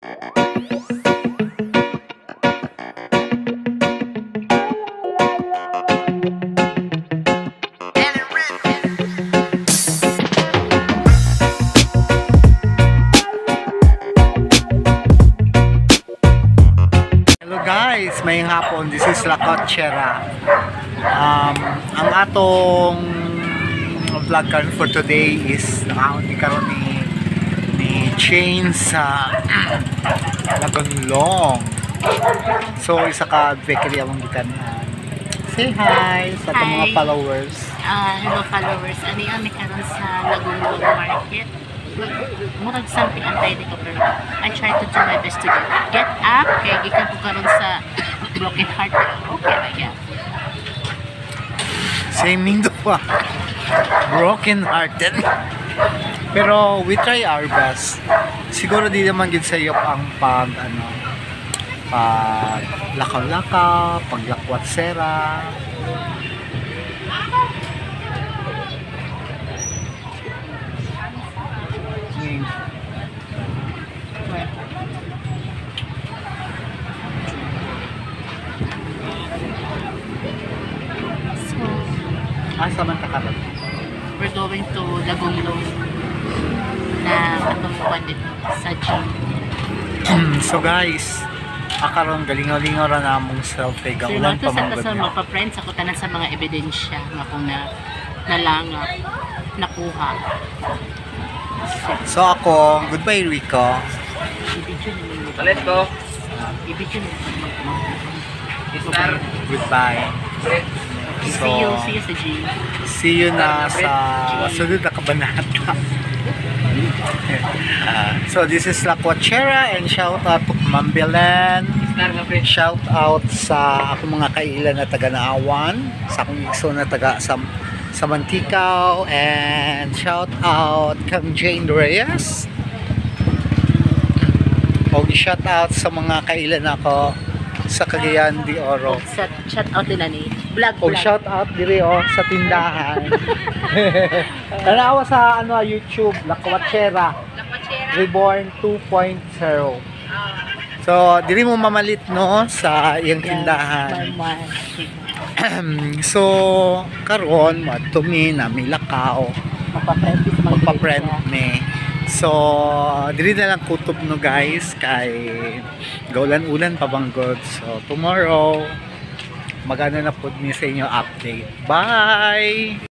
Hello guys, maayong hapon. This is Lakotchera. Ang atong vlog karon for today is nakaon ni karon ni Chain sa Lagonglong. So isa ka bakery among gikan. Say hi sa atong mga Hi. Followers. Hello followers. Ano yun, may karon sa Lagonglong Market. Murag something antay di ko, pero I try to do my best to get up kay gikan ko karon sa broken heart. Okay ba yeah. Same nindo pa. Broken hearted. Pero we try our best. Siguro di naman gid sa iyo ang pag ano, pag lakaw-lakaw, paglakwat-sera. So, Asa man ta karon? We're going to Lagonglong na atong kuan dito sa gym. So guys, akaron galingaw-lingaw ra namong self kay So, gaulan ito pa sa man sa gud. mapa-friends ako tanan sa mga ebidensya nga akong na nalangap, nakuha. So ako, goodbye Rico. I-video naman. Let's go. I-video naman. Star. Goodbye. So, See you sa gym. See you na sa sunod na kabanata. So this is Lakwachera and shout out to Mambilan. Star nga pre. Shout out sa akong mga kaila na taga Naawan, sa akong igso na taga sa Manticao, and shout out kang Jane Reyes. O shout out sa mga kaila nako sa Cagayan de Oro. Sa shout out nila ni vlog Og vlog. Shout out diri oh sa tindahan. Tanawa sa ano YouTube, Lakwachera Reborn 2.0. So, diri mo mamalit no sa iyang tindahan. So, karon moadto mi na milakaw, Magpa-friend sa mga magpa-print mi. So, diri na lang kutob no guys kay gaulan-ulan pa banggod. So, tomorrow magano na pud mi sa inyo update. Bye!